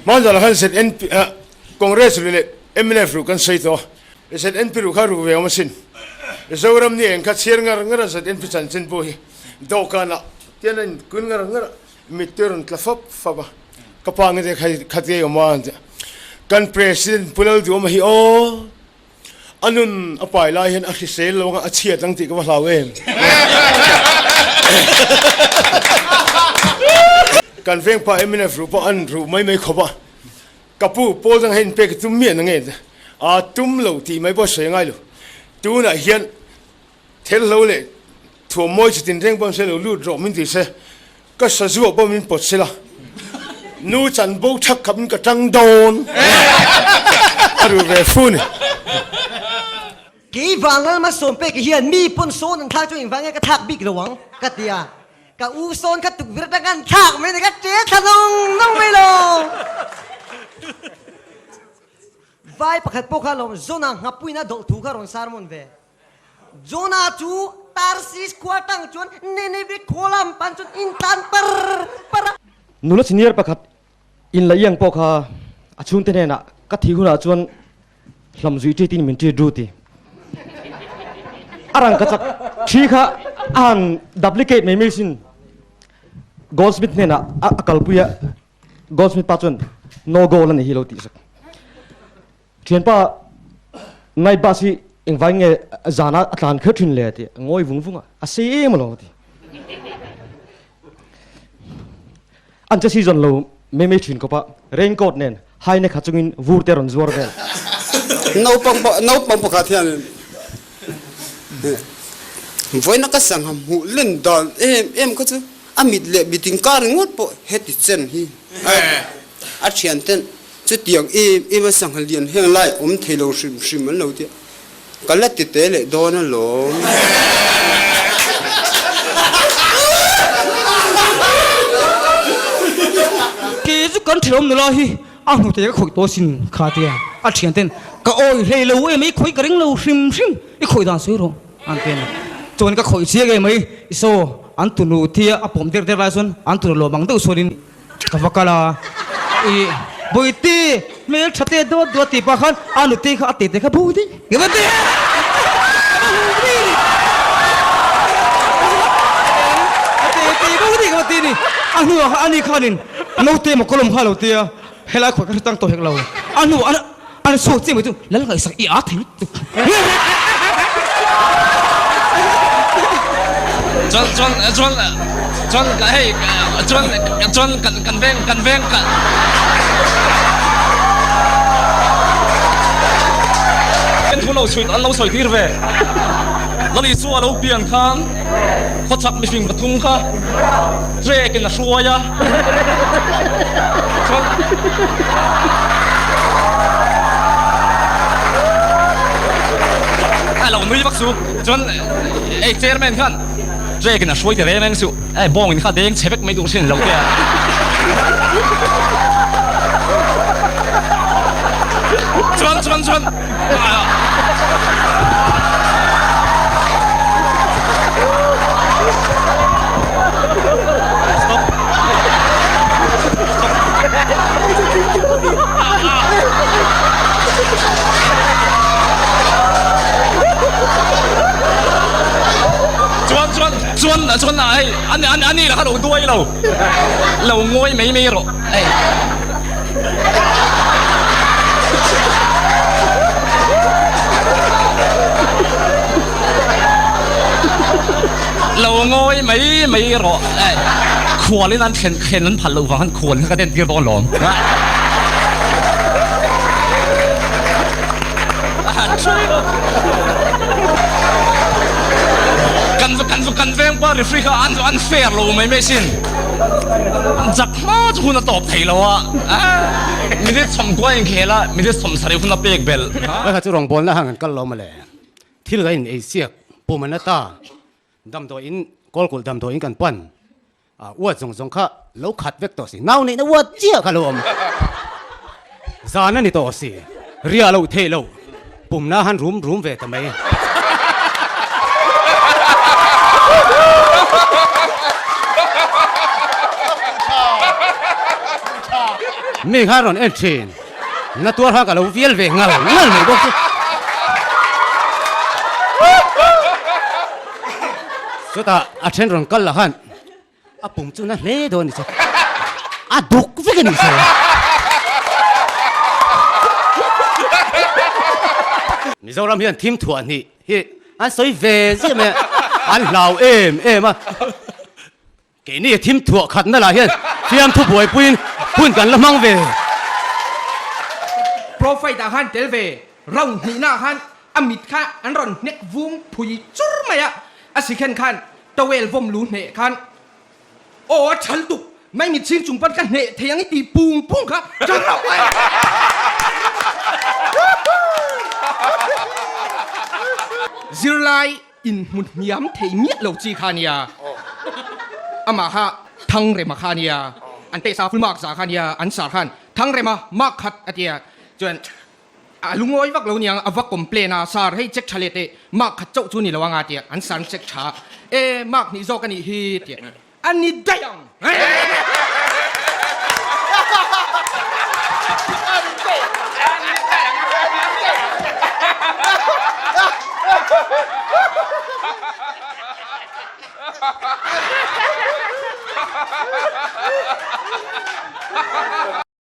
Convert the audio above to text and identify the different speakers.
Speaker 1: Hmanzah khan ZNP Congress ruh leh mnf ruh kan sawi tawh a, ZNP ruh kha ruh ve awm asin. Zoram ni eng kha chhiar ngar ngar a ZNP chanchin pawh hi dawhkanah tian a inkun ngar ngar a, mittui a rawn tla fap fap a, ka pa nge te khatia i awm a an ti a, kan President Pu Lalduhawma hi aw! A nun a pai lai hian a hrisel lo anga a chhiat ang tih ka va hlau em. Kan veng pa mnf ruh pawh an ruh mai mai khawp a, ka pu pawl dang hian inpek tum miah na nge a tum lo tih mai pawh sawi a ngai lo. Tunah hian thelhlo leh thuam mawi chi tinreng pawh an sawi lo, lut rawh min ti se, Ka sazuah pawh min pawt sela, nu chan bo thak khap in ka tang dawn a ru ve fu ni.
Speaker 2: Kei vang lal hmasawm pek hian mi pawn sawn an thlak chu engvang nge ka thlak bik lo ang ka ti a, ka u sawn kha tukverh atang an thlak mai ni ka che thla nawng nawng mai lo. Vai pakhat pawh kha lawm Zona nghapuina dawlh thu kha rawn sermon ve. Jonah chu Tarsis khua tang chuan Nineveh khua lam pan chuan in tlan par par a.
Speaker 3: Nula senior pakhat in la iang pawh kha a chhungte hnenah ka thih hunah chuan hlam zui ṭi tin min ṭi ru ti. A rang ka chak ṭhi kha a han duplicate mai mai sin. Goldsmith hnenah a kalpui a, Goldsmith pa chuan no gold a ni hi lo tih sak. Thianpa night bus hi engvai nge zana a tlan kher thin le ti ngawi vung vung a, a sei em alawm a ti. An che season lo mai mai thin khawp a, raincoat nen high neck ha chungin vur te rawn zuar vel.
Speaker 4: Naupang naupang pakhat hian vawiina ka sangha hmuh len dan em em kha chu a mit leh mit inkar ringawt pawh heti chen hi a thianten Chutiang em em a sangha lian heng lai awm thei lo hrim hrim an lo ti a, ka la ti te leh dawn alawm.
Speaker 5: Kei chu kan thenawm nula hi a hnute ka khawih tawh asin kha tia a thian ten ka awi hlei lo em i khawih ka ring lo hrim hrim i khawih dan sawi rawh an ti a ni. Chuan ka khawih chiang em mai saw an tunu thia a pawm der der lai chuan an tunu lawm ang deuh chuanin Ka va kal a, i Bawihte hmel tha te dawt dawt tih pah khan a nute kha a tete kha bu dih ka va ti a, ka va hu dih ni, a tete bu dih ka va ti ni, a hnuah khan ani khanin naute maw ka lawm kha a lo ti a, helai khuai ka hre tang tawh hek lo, a hnuah an chhuak chiah mai chu Lal ngaihsak i â thei lutuk.
Speaker 6: Chuan chuan chuan chuan hei chuan chuan kan kan veng kan veng kan Kan thu lo chhui an lo sawi tir ve. Lali chu a lo pian khan khawchhak mihring pathum kha trek in a hruai a. Chuan A lo nui vak chu. Chuan ei chairman khan trek in a hruai ti reng reng suh. Ei bawng in kha deng chhe vek mai duh thin lo te a. Chuan chuan chuan Stop. Stop. Chuan chuan chuan chuan hei ani ani ani la kha lo duai lo lo ngawi mai mai rawh hei. Lo ngawi mai mai rawh hei khualin an thlen thlen an phal loh vang khan khual kha ka den tir dawn lawm. Kan kan kan veng pa referee kha an an fair lo mai mai sin. Zak hma chu hun a tawp thei lo a. Minute sawmkua inkhel a, minute sawmsarih hun a pek belh.
Speaker 7: Vai kha chu rawngbawlna hang an kal lo mawle. Thil ka in ei siak pum an ata damdawiin kawlkulh damdawiin kan pan a uat zawng zawng kha lo khat vek tawh si nau neihna uat chiah kha lo awm zan a ni tawh si riah loh theih loh pumna han rum rum ve ta mai. Mi kha rawn en thin. Na tuar khan ka lo vial ve ngal ngal mai bawk chu. Chutah a then rawn kal lah khan a pum chu na hle dawn a ni che. A duk vek a ni che. Mizoram hian thim thuah hnih hi an sawi ve ziah mai a, an hlau em em a. Keini thim thuah khatna lah hian fiamthu buaipuiin hun kan la hmang ve.
Speaker 8: Pro fight ah khan tel ve, round hnihna ah khan a mit kha an rawn hnek vung phui chur mai a, a sikhen khan towel vawm lu hneh khan aw a thal tuk mai mit chhing chung pawn ka hneh thei ang i ti pung pung kha chang rauh mai. Zirlai Inhmu hniam thei miah lo chi kha nia. Amah kha Thangrema kha nia. An tesa full mark za kha nia. An sar khan Thangrema mark khat a tia. Chuan a lungawi vak lo niang a va complain a, sar hei check tha leh teh mark khat chauh chu ni lo anga tia. An sar an check tha e mark hnih zawk a nih hi tia. A ni daih ang.